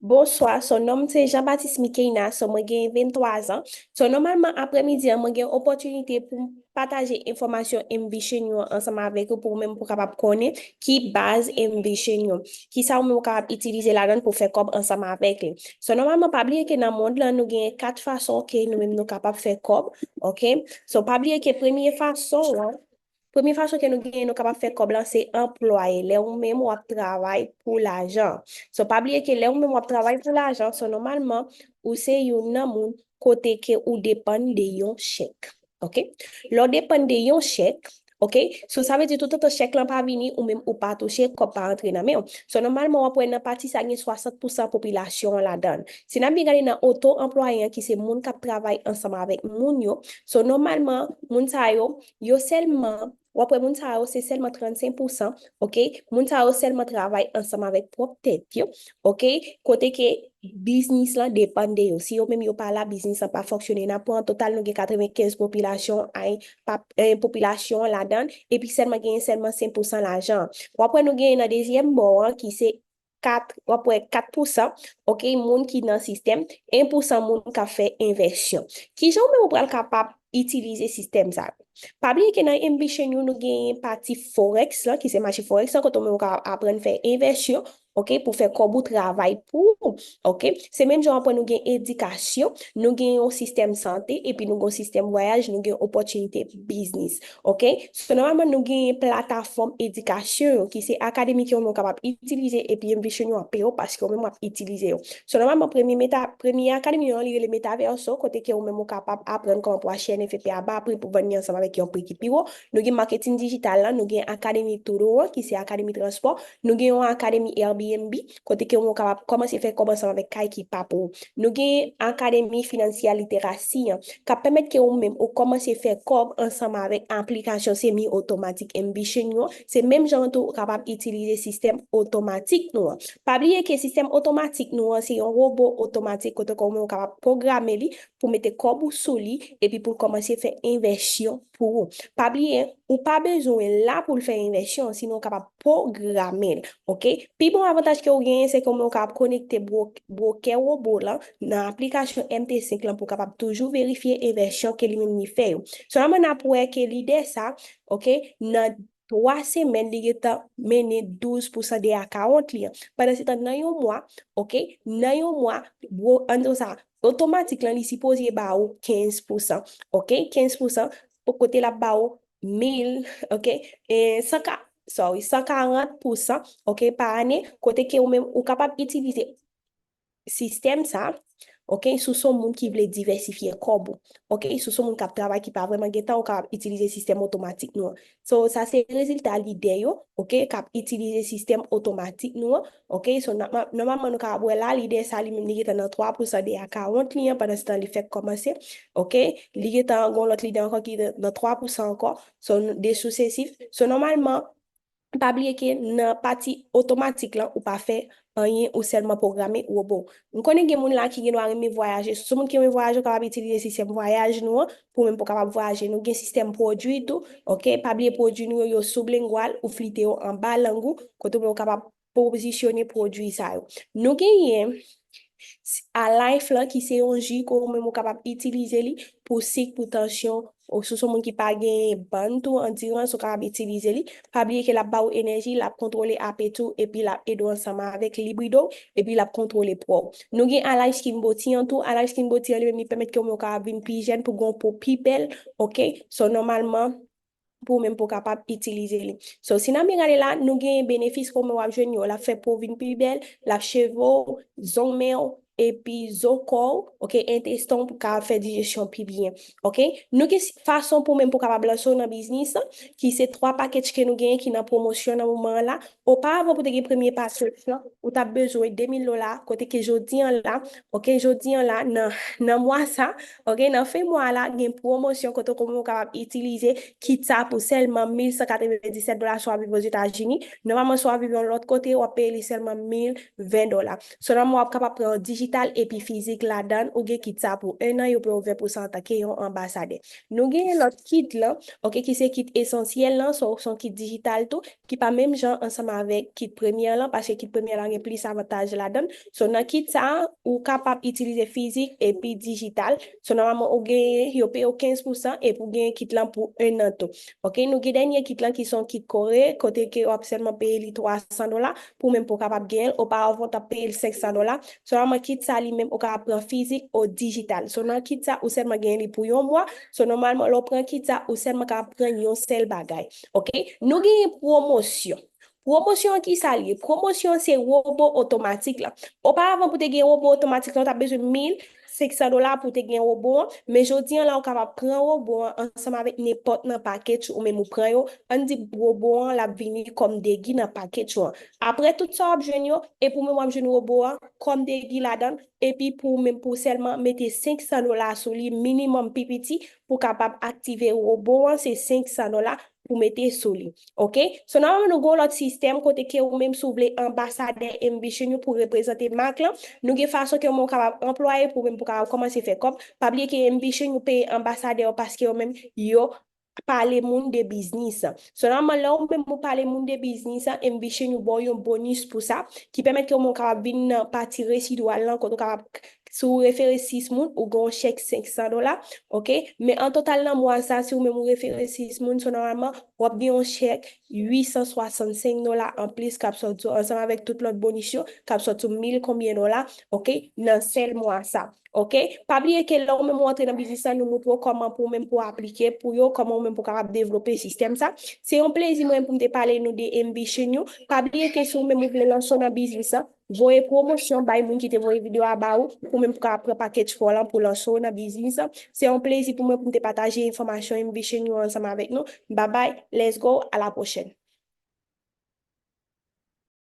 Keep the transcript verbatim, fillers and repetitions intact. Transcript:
Bonswa, so non m se Jean Baptiste Mikeina, so mwen gen venntwa zan. So nòmalman aprèmidi an mwen gen opòtinite pou m pataje enfòmasyon Ambition yo ansanm avèk ou pou ou menm pou kapab konnen ki baz Ambition yo. Kisa ou menm ou kapab itilize ladan pou fè kòb ansanm avèk li. So nòmalman pa bliye ke nan mond lan nou gen kat fason ke nou menm nou kapab fè kòb, oke? So pa bliye ke premye fason an, premye fason ke nou genyen nou kapab fè kòb lan se anplwaye, lè ou menm w ap travay pou lajan. So pa bliye ke lè ou menm w ap travay pou lajan, so nòmalman ou se youn nan moun kote ke ou depann de yon chèk. Oke? Lè w depann de yon chèk, oke? So sa vle di toutotan chèk lan pa vini, ou menm ou pa touche, kòb pa antre nan men w. So nòmalman w ap wè nan pati sa gen swasant pousan popilasyon an ladan l. Si n ap byen gade nan oto anplwaye an ki se moun k ap travay ansanm avèk moun yo, so nòmalman moun sa yo, yo sèlman, w ap wè moun sa yo se sèlman trannsenk pousan, oke? Moun sa yo sèlman travay ansanm avèk pwòp tèt yo, oke? Kote ke biznis lan depann de yo. Si yo menm yo pa la, biznis lan pa fonksyone. N ap pran an total nou gen katrevenkenz popilasyon, ay, pa, eh, popilasyon an ladan l, epi sèlman genyen sèlman senk pousan lajan. W ap wè nou genyen nan dezyèm bò an ki se kat, w ap wè kat pousan, oke, moun ki nan sistèm, en pousan moun k ap fè envèsyon. Kijan ou menm ou pral kapab itilize sistèm sa yo? Pa bliye ke nan Ambition yo nou genyen pati Forex lan, ki se mache Forex lan, kote ou menm ou ka aprann fè envèsyon, oke, pou fè kòb ou travay pou ou, oke? Se menm jan w ap wè nou gen edikasyon, nou gen yon sistèm sante, epi nou gen yon sistèm vwayaj, nou gen opòtinite biznis, oke? So nòmalman nou gen platafòm edikasyon yo ki se akademi ke ou menm ou kapab itilize epi Ambition yo ap peye w paske ou menm w ap itilize yo. So nòmalman premye meta, premye akademi yo an li rele Metaverso kote ke ou menm ou kapab aprann kòman pou achte N F T a ba pri pou vann li ansanm avèk yon pri ki pi wo. Nou gen maketin dijital lan, nou gen akademi Tudo an ki se akademi transpò, nou gen yon akademi Airbnb kote ke ou menm ou kapab kòmanse fè kòb ansanm avèk kay ki pa pou ou. Nou gen akademi Financial Literacy an k ap pèmèt ke ou menm ou kòmanse fè kòb ansanm avèk aplikasyon semi otomatik Ambition yo. Se menm jan an tou ou kapab itilize sistèm otomatik nou an. Pa bliye ke sistèm otomatik nou an se yon wobo otomatik kote ke ou menm ou kapab pwograme li pou mete kòb ou sou li epi pou l kòmanse fè envèsyon pou ou. Pa bliye, ou pa bezwen la pou l fè envèsyon, sinon ou kapab pwograme l, oke? Pi bon avantaj ke ou genyen se ke ou menm ou kapab konekte bro-, brokè wobo lan nan aplikasyon M T senk lan pou w kapab toujou verifye envèsyon ke li menm li fè yo. Sèlman n ap wè ke lidè sa, oke, nan twa semèn li gentan mennen douz pousan de akawont li an. Pandan se tan nan yon mwa, oke, nan yon mwa, bro-, ann di w sa, otomatik lan li sipoze ba ou kenz pousan, oke, kenz pousan, kote l ap ba ou mil, oke, e san ka, sorry, san karant pousan, oke, pa ane, kote ke ou menm ou kapab itilize sistèm sa, oke, si w se yon moun ki vle divèsifye kòb ou, oke, si w se yon moun k ap travay ki pa vrèman gen tan, ou kapab itilize sistèm otomatik nou an. So, sa se rezilta lidè yo, oke, k ap itilize sistèm otomatik nou an, oke. So, nòma-, nòmalman nou kapab wè la, lidè sa li menm li gentan nan twa pousan de akawont li an, pandan se tan li fèk kòmanse, oke, li gentan gen yon lòt lidè ankò ki nan twa pousan ankò, so, de sousesif. So, nòmalman, pa bliye ke nan pati otomatik lan, ou pa fè anyen, ou sèlman pwograme wobo. M konnen gen moun la ki gen dwa renmen vwayaje. Si w se moun ki renmen vwayaje, ou kapab itilize sistèm vwayaj nou an pou menm pou w kapab vwayaje. Nou gen sistèm pwodui tou, oke? Pa bliye pwodui nou yo, yo sou Blingual, ou flite yo anba lang ou, kote ou menm ou kapab pozisyone pwodui sa yo. Nou genyen Alife lan ki se yon ji ke ou menm ou kapab itilize li pou sik, pou tansyon, ou si w se yon moun ki pa gen bann tou, andirans, ou kapab itilize li. Pa bliye ke l ap ba ou enèji, l ap kontwole apeti w, epi l ap ede w ansanm avèk libido w, epi l ap kontwole pwa w. Nou gen Alife Skin Beauty an tou. Alife Skin Beauty an li menm li pèmèt ke ou menm ou kapab vin pi jèn, pou gen yon po pi bèl, oke? So, nòmalman, pou ou menm pou w kapab itilize li. So, si n ap byen gade la, nou gen benefis ke ou menm w ap jwenn yo. L ap fè po w vin pi bèl, l ap cheve w, zong men w, epi zo kò w, oke, entestan w pou ka fè dijesyon pi byen, oke? Nou gen s-, fason pou ou menm pou w kapab lanse w nan biznis lan, ki se twa package ke nou genyen ki nan pwomosyon nan moman an la. Oparavan pou te gen premye package lan, ou t ap bezwen de mil dola, kote ke jodi an la, oke, jodi an la, nan, nan mwa sa, oke, nan fen mwa la, gen pwomosyon kote ke ou menm ou kapab itilize kit sa pou sèlman mil san katrevenndisèt dola si w ap viv Ozetazini. Nòmalman, si w ap viv yon lòt kote, w ap peye li sèlman mil ven dola. Sèlman w ap kapab pran yon digi dijital epi fizik ladan, ou gen kit sa pou en an, yo peye w ven pousan antanke yon anbasadè. Nou genyen lòt kit lan, oke, ki se kit esansyèl lan, so, se yon kit dijital tou, ki pa menm jan ansanm avèk kit premyè lan, paske kit premyè lan gen plis avantaj ladan. So, nan kit sa a, ou kapab itilize fizik epi dijital. So, nòmalman, ou genyen, yo peye w kenz pousan epi ou genyen kit lan pou en an tou. Oke, nou gen dènye kit lan ki se yon kit Kore, kote ke w ap sèlman peye li twa san dola pou menm pou w kapab genyen l. Oparavan, w t ap peye l senk san dola. So, nòmalman, kit sa li menm, ou kapab pran fizik ou dijital. So, nan kit sa, ou sèlman genyen li pou yon mwa. So, nòmalman, lè w pran kit sa, ou sèlman kapab pran yon sèl bagay. Oke? Nou genyen pwomosyon. Pwomosyon an ki sa l ye? Pwomosyon an se wobo otomatik la. Oparavan, pou te gen wobo otomatik la, ou t ap bezwen mil senk san dola pou te gen wobo an, men jodi an la, ou kapab pran wobo an ansanm avèk nenpòt nan package ou menm ou pran yo. Ann di wobo an, l ap vini kòm degi nan package ou an. Apre tout sa w ap jwenn yo, epi ou menm w ap jwenn wobo an kòm degi ladan, epi pou ou menm pou w sèlman mete senk san dola sou li, minimòm pi piti, pou w kapab aktive wobo an, se senk san dola pou mete sou li. Oke? So, nòmalman, nou gen yon lòt sistèm kote ke ou menm, si w vle anbasadè Ambition yo pou reprezante mak lan, nou gen fason ke ou menm ou kapab anplwaye pou ou menm pou kapab kòmanse fè kòb. Pa bliye ke Ambition yo peye anbasadè yo paske yo menm, yo pale moun de biznis. So, nòmalman, lè ou menm ou pale moun de biznis, Ambition yo ba w yon bonis pou sa, ki pèmèt ke ou menm ou kapab vin nan pati residyal lan, kote ou kapab, si w refere sis moun, ou gen yon chèk senk san dola, oke? Men an total nan mwa sa, si ou menm ou refere sis moun, so nòmalman, w ap gen yon chèk uit san swasannsenk dola anplis k ap sòti w ansanm avèk tout lòt bonis yo, k ap sòti w mil konbyen dola, oke, nan sèl mwa sa. Oke? Pa bliye ke lè ou menm ou antre nan biznis lan, nou montre w kòman pou ou menm pou w aplike pou yo, kòman ou menm pou w kapab devlope sistèm sa. Se yon plezi mwen pou m te pale nou de Ambition yo. Pa bliye ke si ou menm ou vle lanse w nan biznis lan, voye pwomosyon bay moun ki te voye videyo a ba ou, pou menm pou kapab pran package fò lan pou lanse w nan biznis lan. Se yon plezi pou mwen pou m te pataje enfòmasyon Ambition yo ansanm avèk nou. Babay, let's go, a la pwochèn.